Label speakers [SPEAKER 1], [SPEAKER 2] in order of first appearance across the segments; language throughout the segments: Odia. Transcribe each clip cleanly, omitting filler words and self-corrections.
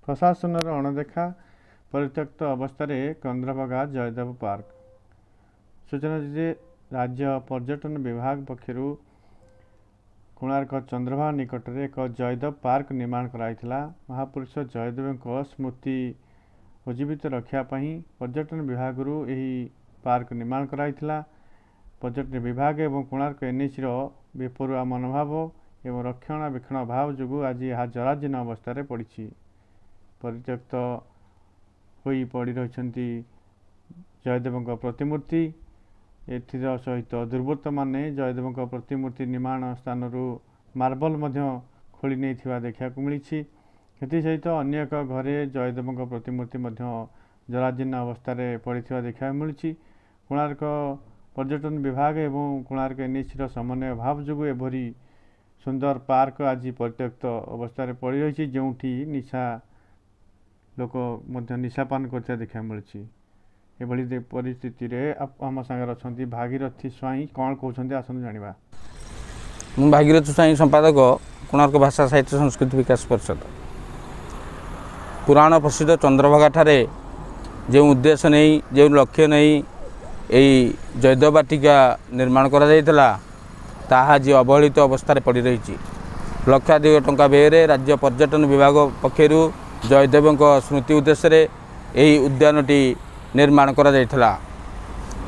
[SPEAKER 1] ପ୍ରଶାସନର ଅଣଦେଖା, ପରିତ୍ୟକ୍ତ ଅବସ୍ଥାରେ ଚନ୍ଦ୍ରଭାଗା ଜୟଦେବ ପାର୍କ। ସୂଚନା ଯେ ରାଜ୍ୟ ପର୍ଯ୍ୟଟନ ବିଭାଗ ପକ୍ଷରୁ କୋଣାର୍କ ଚନ୍ଦ୍ରଭାଗା ନିକଟରେ ଏକ ଜୟଦେବ ପାର୍କ ନିର୍ମାଣ କରାଯାଇଥିଲା। ମହାପୁରୁଷ ଜୟଦେବଙ୍କ ସ୍ମୃତି ଉଜ୍ଜୀବିତ ରଖିବା ପାଇଁ ପର୍ଯ୍ୟଟନ ବିଭାଗରୁ ଏହି ପାର୍କ ନିର୍ମାଣ କରାଯାଇଥିଲା। ପର୍ଯ୍ୟଟନ ବିଭାଗ ଏବଂ କୋଣାର୍କ ଏନ୍ଏସିର ବେପରୁଆ ମନୋଭାବ ଏବଂ ରକ୍ଷଣାବେକ୍ଷଣ ଅଭାବ ଯୋଗୁଁ ଆଜି ଏହା ଜରାଜୀର୍ଣ୍ଣ ଅବସ୍ଥାରେ ପଡ଼ିଛି। ପରିତ୍ୟକ୍ତ ହୋଇ ପଡ଼ି ରହିଛନ୍ତି ଜୟଦେବଙ୍କ ପ୍ରତିମୂର୍ତ୍ତି। ଏଥିର ସହିତ ଦୁର୍ବୃତ୍ତମାନେ ଜୟଦେବଙ୍କ ପ୍ରତିମୂର୍ତ୍ତି ନିର୍ମାଣ ସ୍ଥାନରୁ ମାର୍ବଲ ମଧ୍ୟ ଖୋଳି ନେଇଥିବା ଦେଖିବାକୁ ମିଳିଛି। ଏଥିସହିତ ଅନ୍ୟ ଏକ ଘରେ ଜୟଦେବଙ୍କ ପ୍ରତିମୂର୍ତ୍ତି ମଧ୍ୟ ଜରାଜୀର୍ଣ୍ଣ ଅବସ୍ଥାରେ ପଡ଼ିଥିବା ଦେଖିବାକୁ ମିଳୁଛି। କୋଣାର୍କ ପର୍ଯ୍ୟଟନ ବିଭାଗ ଏବଂ କୋଣାର୍କ ଏନ୍ଏସିର ସମନ୍ୱୟ ଅଭାବ ଯୋଗୁଁ ଏଭଳି ସୁନ୍ଦର ପାର୍କ ଆଜି ପରିତ୍ୟକ୍ତ ଅବସ୍ଥାରେ ପଡ଼ି ରହିଛି, ଯେଉଁଠି ନିଶା ଲୋକ ମଧ୍ୟ ନିଶାପାନ କରୁଥିବା ଦେଖିବାକୁ ମିଳୁଛି। ଏଭଳି ପରିସ୍ଥିତିରେ ଆମ ସାଙ୍ଗରେ ଅଛନ୍ତି ଭାଗୀରଥୀ ସ୍ୱାଇଁ, କ'ଣ କହୁଛନ୍ତି ଆସନ୍ତୁ ଜାଣିବା।
[SPEAKER 2] ମୁଁ ଭାଗୀରଥ ସ୍ୱାଇଁ, ସମ୍ପାଦକ, କୋଣାର୍କ ଭାଷା ସାହିତ୍ୟ ସଂସ୍କୃତି ବିକାଶ ପରିଷଦ। ପୁରାଣ ପ୍ରସିଦ୍ଧ ଚନ୍ଦ୍ରଭାଗାଠାରେ ଯେଉଁ ଉଦ୍ଦେଶ୍ୟ ନେଇ, ଯେଉଁ ଲକ୍ଷ୍ୟ ନେଇ ଏଇ ଜୟଦେବ ବାଟିକା ନିର୍ମାଣ କରାଯାଇଥିଲା, ତାହା ଆଜି ଅବହେଳିତ ଅବସ୍ଥାରେ ପଡ଼ି ରହିଛି। ଲକ୍ଷାଧିକ ଟଙ୍କା ବ୍ୟୟରେ ରାଜ୍ୟ ପର୍ଯ୍ୟଟନ ବିଭାଗ ପକ୍ଷରୁ ଜୟଦେବଙ୍କ ସ୍ମୃତି ଉଦ୍ଦେଶ୍ୟରେ ଏହି ଉଦ୍ୟାନଟି ନିର୍ମାଣ କରାଯାଇଥିଲା,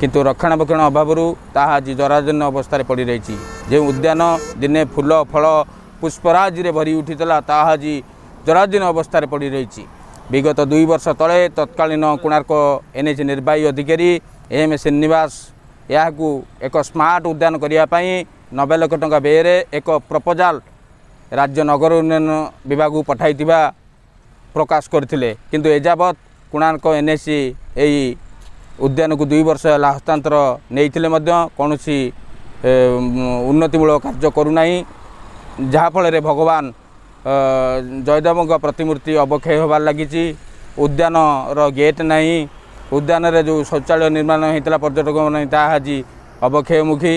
[SPEAKER 2] କିନ୍ତୁ ରକ୍ଷଣାବେକ୍ଷଣ ଅଭାବରୁ ତାହା ଆଜି ଜରାଜୀର୍ଣ୍ଣ ଅବସ୍ଥାରେ ପଡ଼ି ରହିଛି। ଯେଉଁ ଉଦ୍ୟାନ ଦିନେ ଫୁଲ ଫଳ ପୁଷ୍ପରାଜିରେ ଭରି ଉଠିଥିଲା, ତାହା ଆଜି ଜରାଜୀର୍ଣ୍ଣ ଅବସ୍ଥାରେ ପଡ଼ି ରହିଛି। ବିଗତ 2 ବର୍ଷ ତଳେ ତତ୍କାଳୀନ କୋଣାର୍କ ଏନ୍ଏଚ୍ ନିର୍ବାହୀ ଅଧିକାରୀ ଏମ୍ ଶ୍ରୀନିବାସ ଏହାକୁ ଏକ ସ୍ମାର୍ଟ ଉଦ୍ୟାନ କରିବା ପାଇଁ 90 ଲକ୍ଷ ଟଙ୍କା ବ୍ୟୟରେ ଏକ ପ୍ରପୋଜାଲ ରାଜ୍ୟ ନଗର ଉନ୍ନୟନ ବିଭାଗକୁ ପଠାଇଥିବା ପ୍ରକାଶ କରିଥିଲେ। କିନ୍ତୁ ଏଯାବତ୍ କୋଣାର୍କ ଏନ୍ଏସି ଏହି ଉଦ୍ୟାନକୁ 2 ବର୍ଷ ହେଲା ହସ୍ତାନ୍ତର ନେଇଥିଲେ ମଧ୍ୟ କୌଣସି ଉନ୍ନତିମୂଳକ କାର୍ଯ୍ୟ କରୁନାହିଁ, ଯାହାଫଳରେ ଭଗବାନ ଜୟଦେବଙ୍କ ପ୍ରତିମୂର୍ତ୍ତି ଅବକ୍ଷୟ ହେବାରେ ଲାଗିଛି। ଉଦ୍ୟାନର ଗେଟ୍ ନାହିଁ। ଉଦ୍ୟାନରେ ଯେଉଁ ଶୌଚାଳୟ ନିର୍ମାଣ ହୋଇଥିଲା ପର୍ଯ୍ୟଟକମାନେ, ତାହା ଆଜି ଅବକ୍ଷୟମୁଖୀ।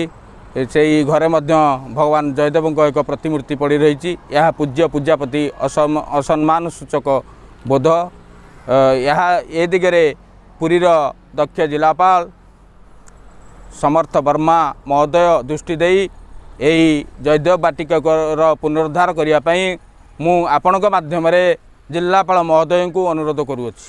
[SPEAKER 2] ସେଇ ଘରେ ମଧ୍ୟ ଭଗବାନ ଜୟଦେବଙ୍କ ଏକ ପ୍ରତିମୂର୍ତ୍ତି ପଡ଼ି ରହିଛି। ଏହା ପୂଜ୍ୟ ପୂଜାପତି ଅସମ୍ମାନ ସୂଚକ ବୋଧ। ଏହା ଏ ଦିଗରେ ପୁରୀର ଦକ୍ଷ ଜିଲ୍ଲାପାଳ ସମର୍ଥ ବର୍ମା ମହୋଦୟ ଦୃଷ୍ଟି ଦେଇ ଏହି ଜୟଦେବ ବାଟିକାର ପୁନରୁଦ୍ଧାର କରିବା ପାଇଁ ମୁଁ ଆପଣଙ୍କ ମାଧ୍ୟମରେ ଜିଲ୍ଲାପାଳ ମହୋଦୟଙ୍କୁ ଅନୁରୋଧ କରୁଅଛି।